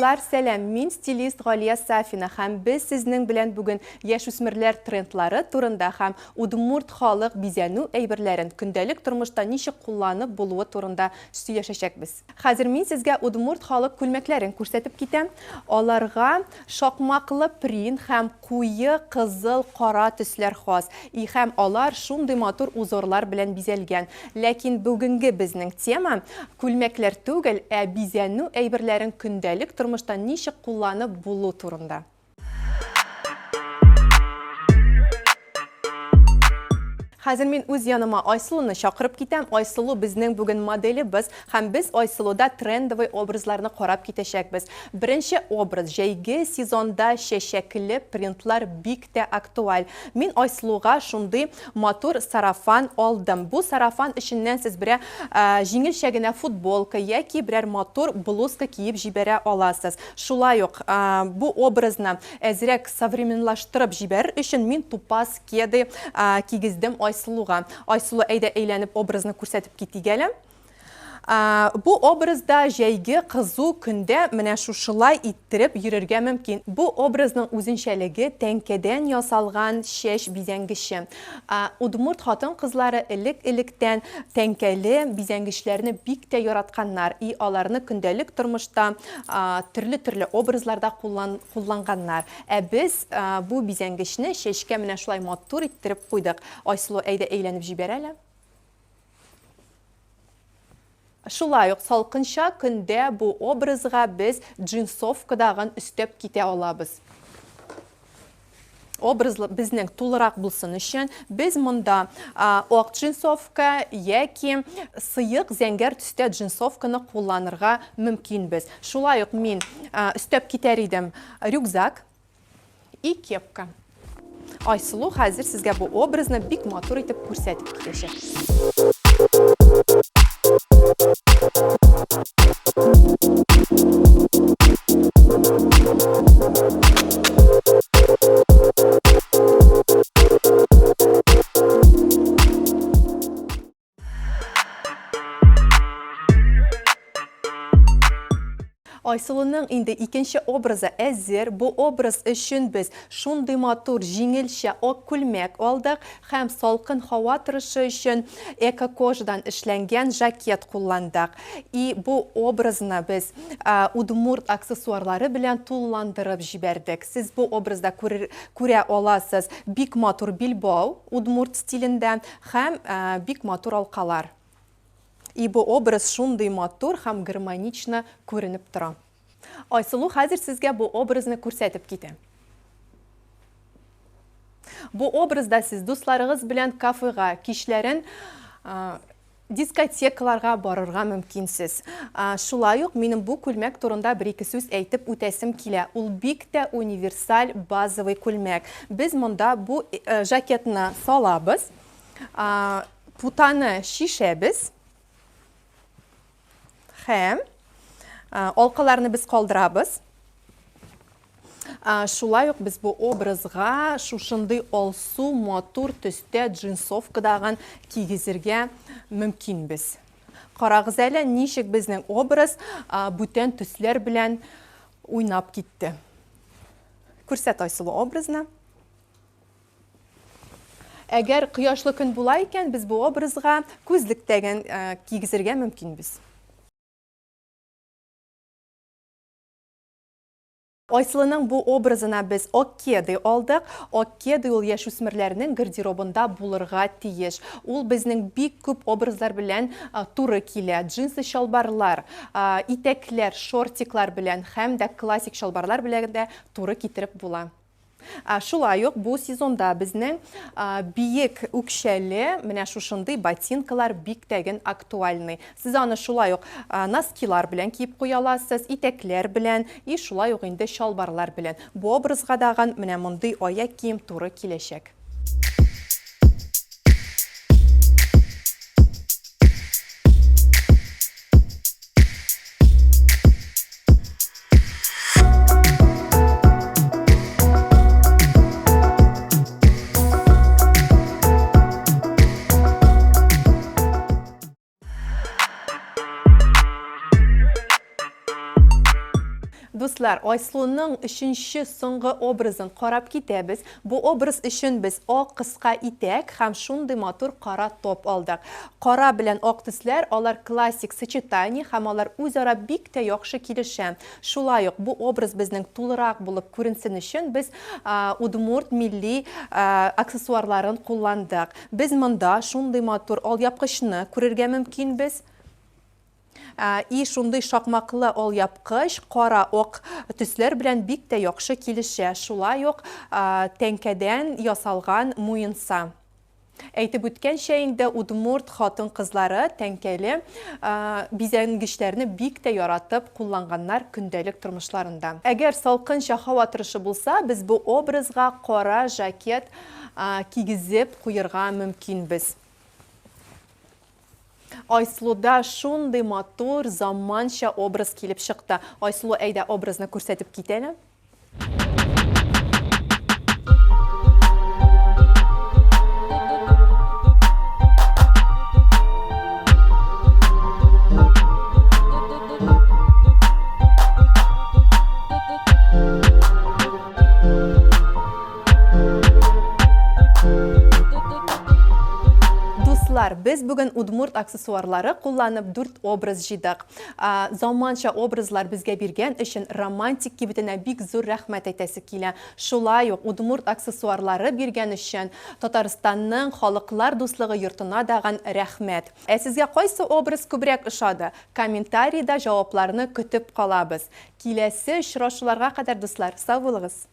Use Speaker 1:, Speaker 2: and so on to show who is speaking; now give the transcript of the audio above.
Speaker 1: Дуслар, сәлам! Мин стилист Галия Сафина һәм без сезнең белән бүген яшүсмерләр трендлары турында һәм удмурт халык бизәнү әйберләрен көндәлек тормышта ничек кулланып булуы турында сөйләшәчәкбез. Хәзер мин сезгә удмурт халык күлмәкләрен күрсәтеп китәм. Аларга шакмаклы принт һәм куе кызыл, кара төсләр хас. И һәм алар шундый матур узорлар белән бизәлгән. Ләкин бүгенге безнең тема күлмәкләр түгел, ә бизәнү әйберләрен көндәлек тормышта ничек кулланып булу турында. Хәзер мин үз яныма Айсылуны чакырып китәм. Айсылу безнең бүген моделебез һәм без Айсылуда трендовый образларны карап китәчәкбез. Беренче образ, җәйге сезонда чәчәкле принтлар бик тә актуаль. Мин Айсылуга шундый матур сарафан алдым. Бу сарафан эченнән сез берәр җиңелчә генә футболка яки берәр матур блузка киеп җибәрә аласыз. Шулай ук бу образны әзрәк современлаштырып җибәрер өчен мин тупас кеды кигездем Айсылуга. Айсылу, әйдә әйләнеп образны күрсәтеп китик әле. Бу образда җәйге кызу көндә менә шушылай иттереп йөрергә мөмкин. Бу образның үзенчәлеге тәңкәдән ясалган чәч бизәнгече. Удмурт хатын-кызлары элек-электән тәңкәле бизәнгечләрне бик тә яратканнар и аларны көндәлек тормышта төрле-төрле образларда кулланганнар. Ә без бу бизәнгечне чәчкә менә шулай матур иттереп куйдык. Айсылу, әйдә әйләнеп җибәр әле. Шулай ук салкынча көндә бу образга без джинсовкадагын өстәп китә алабыз. Образ безнең тулырак булсын өчен без монда ак джинсовка яки сыек зәңгәр төстә джинсовканы кулланырга мөмкинбез. Шулай ук мин өстәп китәр идем рюкзак и кепка. Айсылу хәзер сезгә бу образны бик матур итеп күрсәтеп китәчәк. Айсылуның инде икенче образы әзер. Бу образ өчен без шундый матур, җиңелчә ак күлмәк алдык һәм салкын һава торышы өчен эко-кожадан эшләнгән жакет кулландык. И бу образны без удмурт аксессуарлары белән тулыландырып җибәрдек. Сез бу образда күрер, күрә аласыз бик матур билбау удмурт стилендә һәм бик матур алкалар. И бу образ шундый матур һәм гармонично күренеп тора. Айсылу хәзер сезгә бу образны күрсәтеп китә. Бу образда сез дусларыгыз белән кафега, кичләрен дискотекаларга барырга мөмкинсез. Шулай ук минем бу күлмәк турында бер-ике сүз әйтеп үтәсем килә. Ул бик тә универсаль базовый күлмәк. Без монда бу жакетны салабыз. Путаны чишәбез. Һәм алкаларны без калдырабыз. Шулай ук без бу образга шушындый алсу матур төстә джинсовкадагын кигезергә мөмкинбез. Карагыз әле, ничек безнең образ бүтән төсләр белән уйнап китте. Күрсәт, Айсылу, образны. Әгәр кояшлы көн була икән, без бу образга күзлек тәген э, кигезергә мөмкинбез. Айсылының бу образына без ак кеды алдык. Ак кеды ул яшүсмерләрнең гардеробында булырга тиеш. Ул безнең бик күп образлар белән э, туры килә. Джинсы чалбарлар, э, итәкләр, шортиклар белән һәм дә классик чалбарлар белән дә туры китереп була. Шулай ук бу сезонда безнең биек үкчәле менә шушындый ботинкалар бик тәген актуальный. Сез аны шулай ук носкилар белән киеп куя аласыз, итәкләр белән и шулай ук инде чалбарлар белән. Бу образга дагын менә мондый аяк кием туры киләчәк. Дуслар, Айсылуның өченче соңгы образын карап китәбез. Бу образ өчен без ак кыска итәк һәм шундый матур кара топ алдык. Кара белән ак төсләр, алар классик сочетание һәм алар үзара бик тә яхшы килешә. Шулай ук бу образ безнең тулырак булып күренсен өчен без удмурт милли аксессуарларын кулландык. Без монда шундый матур алъяпкычны күрергә мөмкинбез. И шундый шакмаклы алъяпкыч кара ак төсләр белән бик тә яхшы килешә. Шулай ук тәңкәдән ясалган муенса. Әйтеп үткәнчә инде, удмурт хатын-кызлары тәңкәле бизәнгечләрне бик тә яратып кулланганнар көндәлек тормышларында. Әгәр салкынча һава торышы булса, без бу образга кара жакет кигезеп куерга мөмкинбез. Айсылуда шундый матур, заманча образ килеп чыкты. Айсылу, әйдә, образны күрсәтеп кит әле. Дуслар, без бүген удмурт аксессуарлары кулланып дүрт образ җыйдык. Заманча образлар безгә биргән өчен Романтик кибетенә бик зур рәхмәт әйтәсе килә. Шулай ук удмурт аксессуарлары биргән өчен Татарстанның Халыклар дуслыгы йортына даган рәхмәт. Ә сезгә кайсы образ күбрәк ошады? Комментарийда җавапларны көтеп калабыз. Киләсе очрашуларга кадәр, дуслар, сау булыгыз!